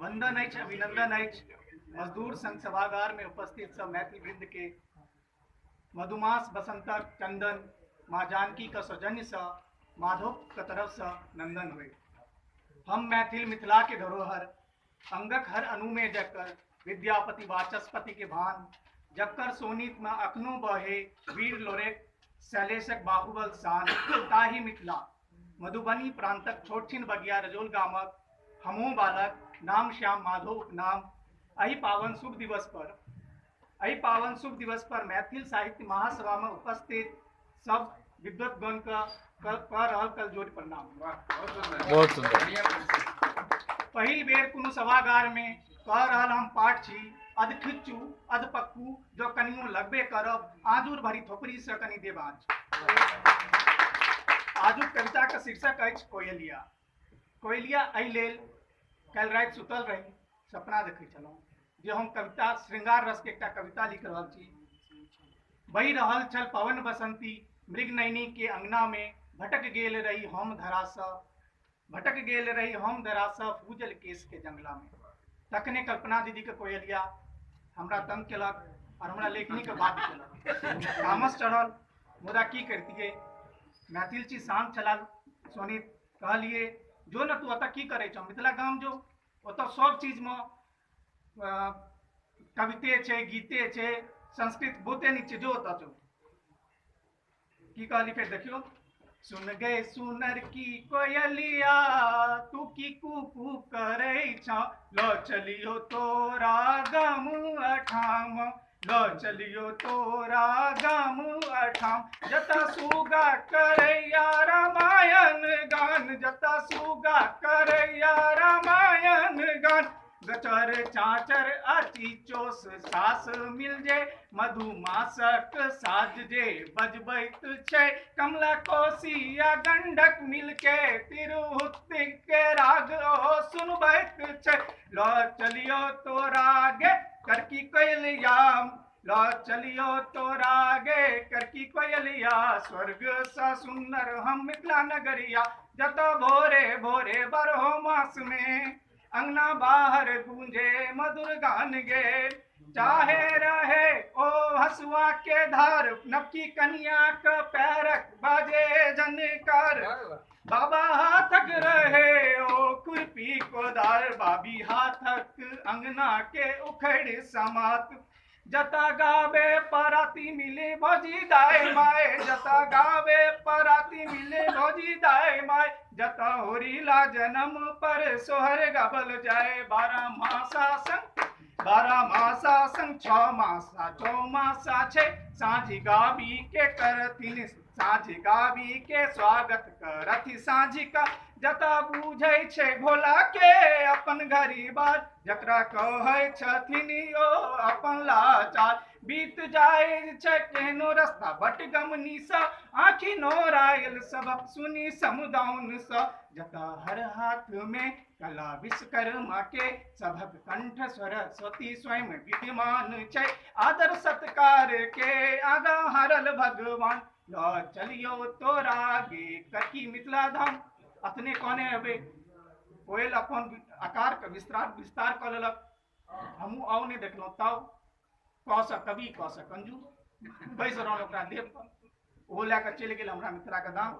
वंदन अछि, अभिनंदन अछि मजदूर संघ सभागार में उपस्थित सब मैथिल वृंद के। मधुमास बसंतक चंदन माँ जानकी के सौजन्य से माधव के तरफ से नंदन हुए। हम मैथिल मिथिला के धरोहर अंगक हर अणु में जकर विद्यापति वाचस्पति के भान, जकर सोनित में अखनो बहे वीर लोरेक शैलेशक बाहुबल शान, ताही मिथिला मधुबनी प्रांतक छोटछिन बगिया रजौल गामक हमहूँ बालक नाम श्याम माधव उपनाम। एहि पावन शुभ दिवस पर मैथिल साहित्य महासभा में उपस्थित सब विद्वतगण का रहल कल जोड़ प्रणाम। बहुत सुंदर। पहिल बेर कोनो सभागार में कह रहल हम पाठ छी, अध खिच्चू अध पक्कू जो कनियो लगबे करब, आजूर भरी थोपड़ी से कनि देब आँच। आजुक कविता के शीर्षक अछि कोयलिया। कोयलिया एहि लेल काल्हि राति सुतल रही, सपना देखै छलहुँ जे हम कविता श्रृंगार रस के एकटा कविता लिख रहल छी। बहि रहल छल पवन बसंती मृगनयनी के अंगना में, भटक गेल रही हम धरासँ, भटक गेल रही हम धरासँ फूजल केश के जंगला में। तखने कल्पना दीदी के कोयलिया हमरा तंग केलक और हमरा लेखनी के बात केलक। तामस चढ़ल, मुदा की करतियै, मैथिल छी, शांत छला सोनित। कहलिए जो ने तू ओतऽ की करै छौ, मिथिला गाम जो, ओतऽ सब चीजमे कविते छै, गीते छै, संस्कृत बहुते नीक छै, जो ओतऽ जो। की कहली फेर देखियो, सुन गे सुनर की कोयलिया तू की कू करै छ, ल चलियो तोरा गाम अठाम, ल चलियो तोरा गाम अठाम, जता सुगा करैया रामायण गान, जता सुगा करैया रामायण गान, गचर चाचर अति चोस सास मिल जे, मधुमासक साज जे बजबैत छै, कमला कोसी आ गंडक मिलके तिरहुत के राग ओ सुनबैत छै, ल चलियो तोरा गे करकी कोयलिया, ल चलियो तोरा गे करकी कोयलिया, स्वर्ग सा सुंदर हम मिथिला नगरिया, जतऽ भोरे भोरे बारहो मास में अंगना बाहर गूंजे मधुर गान गे, चाहे रहे ओ हसुआ के धार, नबकी कनिया के पैरक बाजे जनकार, बाबा हाथक रहे ओ खुरपी कोदार, बाबी हाथक अंगना के उखड़ समात, जता गावे पराती मिले भौजी दाय माए, जता गावे पराती मिले भौजी दाय माए, जता होरीला जन्म पर सोहर गबल जाए, 12 मासा संग 12 मासा संग 6 मासा चौमासा छे, साँझ गाबी के करथिन साँझ गाबी के स्वागत करथि साँझ का, जता बुझै छै भोला के अपन घरी बार, जकरा कहै छथिन ओ अपन लाचार, बीत जाय छै केहनो रस्ता बटगमनी सँ, आँखि नोरायल सबक सुनी समुदाउन सँ, जता हर हाथ में कला विश्वकर्मा के, सभक कंठ सरस्वती स्वयं विद्यमान छै, आदर सत्कार के आगा हारल भगवान, ल चलियो तोरा गे करकी मिथिला धाम। अतने कहने हेबै, कोयल अपन आकार के विस्तार विस्तार कऽ लेलक। हमहूँ आउ नहि देखलहुँ ताउ, क सँ कवि क सँ कंजू, बैस रहल ओकरा देह पर, ओहो लए कऽ चलि गेल हमरा मिथिलाके धाम।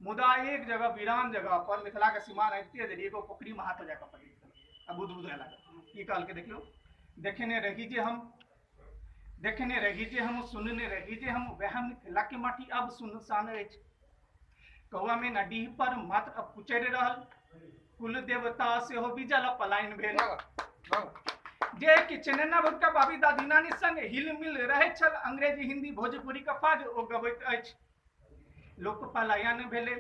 मुदा एक जगह वीरान जगह पर मिथिलाके सीमा रहिते देरी एगो पोखरिमे हाथ जाकऽ पकड़ि लेलक आ बुद बुदाए लागल। की कहलकै देखियौ, देखने रही जे हम, देखने रही जे हम, सुनने रही जे हम, वएह मिथिला के माटी अब सुनसान अछि। कौआ में नडीह पर मात्र अब कुचरि रहल, कुल देवता सेहो बिजल पलायन भेल। जे किछु ने नवका बाबी दादी नानी संग हिल मिल रहै छल, अंग्रेजी हिंदी भोजपुरी के फाज ओ गबैत अछि। लोक पलायन भेलै,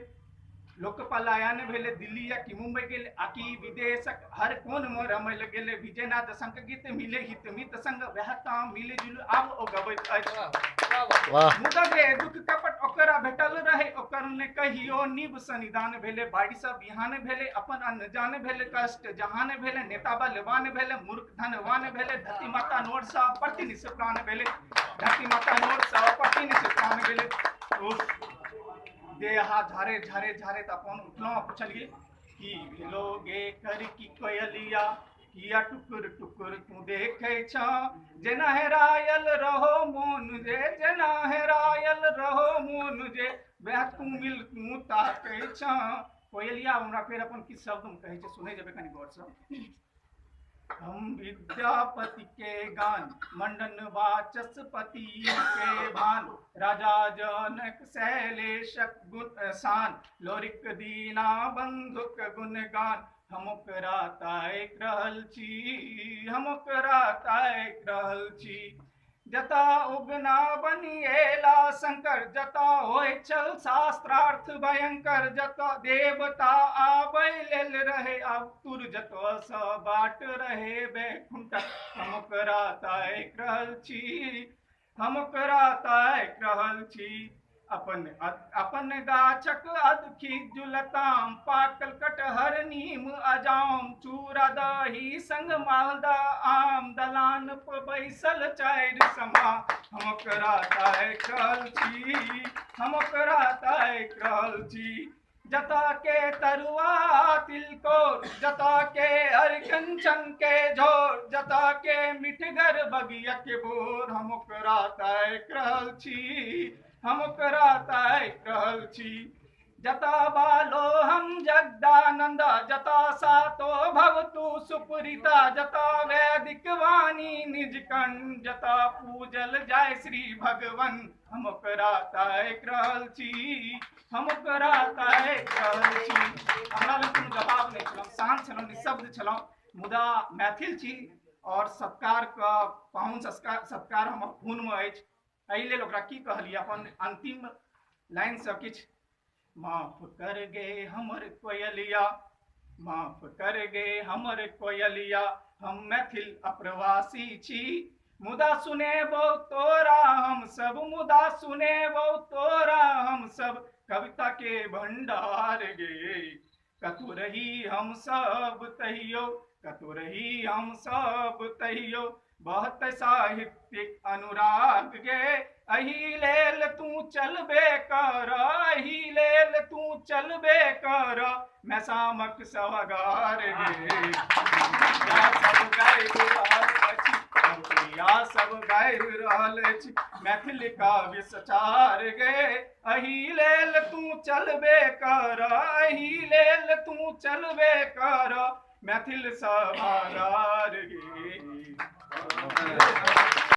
लोक पलायन भेलै दिल्ली या कि मुंबई गेल, आकि विदेशक हर कोन में रमल गेल। विजयनाथ संग गीत मिले हित मित संग वएह ताम मिले जुल आब ओ गबैत अछि। मुदा जे दुख कपट ओकरा भेटल रहे, ओकर ने कहियो निब सनिदान भेले, बाढ़ि सँ बिहान भेले, अपन अनजान भेले, कष्ट जहान भेले, नेता बलवान भेले, मूर्ख धनवान भेले, धरती माता नोर सँ प्रति निष्प्राण भेले, धरती माता नोर सँ प्रति निष्प्राण भेले। देह हाथ झारे झारे झारे त अपन उठलहुँ आ पुछलियै की भेलो गे कर की कोयलिया, किया टुकुर टुकुर तू देखे छ, जेना हेरायल रहो मोन जे, जेना हेरायल रहो मोन जे, वएह तू मिल तू ताकै छ। कोयलिया हमरा फेर अपन किछु शब्दमे कहै छै, सुनै जेबै कनि गौरसँ। हम विद्यापति के गान, मंडन वाचस्पति के भान, राजा जनक शैलेशक गुण शान, लोरिक दीना बंधुक गुणगान, हम ओकरा ताकि रहल छी, हम ओकरा ताकि रहल छी। जता उगना बनि एला शंकर, जता होइ छल शास्त्रार्थ भयंकर, जता देवता आबै लेल रहे आतुर, जतऽ सँ बाट रहे बैकुंठ, हम ओकरा ताकि रहल छी, हम ओकरा ताकि रहल छी। अपन अपन गाछक अदखी जुलताम, पाकल कटहर नीम अजाम, चूड़ा दही संग मालदा आम, दलान पर बैसल चारि समा, हम ओकरा ताकि रहल छी, हम ओकरा ताकि रहल छी। जता के तरुआ तिलकोर, जता के अरिकंचन के झोर, जता के मिठगर बगिया के बोर, हम ओकरा ताकि रहल छी, हम ओकरा ताकि रहल छी। जता बालो हम जगदानंद, जता सातो भवतु सुपुरिता, जता वैदिक वाणी निज कंठ, जता पूजल जाय श्री भगवन, हम ओकरा ताकि रहल छी, हम ओकरा ताकि रहल छी। हमरा लग कोनो जवाब नहि छल, हम शान्त छलहुँ, निःशब्द छलहुँ, मुदा मैथिल छी और सत्कारके पाहुन सत्कार हमर खूनमे अछि, एहि लेल ओकरा की कहलियै अपन अंतिम लाइनसँ किछु। माफ कर गे हमर कोयलिया, माफ कर गे हमर कोयलिया, हम मैथिल अप्रवासी छी, मुदा सुनेबौ तोरा हम सब, मुदा सुनेबौ तोरा हम सब कविता के भंडार गे। कतौ रही हम सब तहियो, कतौ रही हम सब तहियो, बहुत साहित्यिक अनुराग गे। एहि लेल तू चलबे कर, एहि लेल तू चलबे कर, मैसामक सभागार गे। सब गाबि रहल अछि, नौकरिया सब गाबि रहल अछि, मैथिल काव्य सचार गे। एहि लेल तू चलबे कर, एहि लेल तू चलबे कर, मैथिल सभागार गे।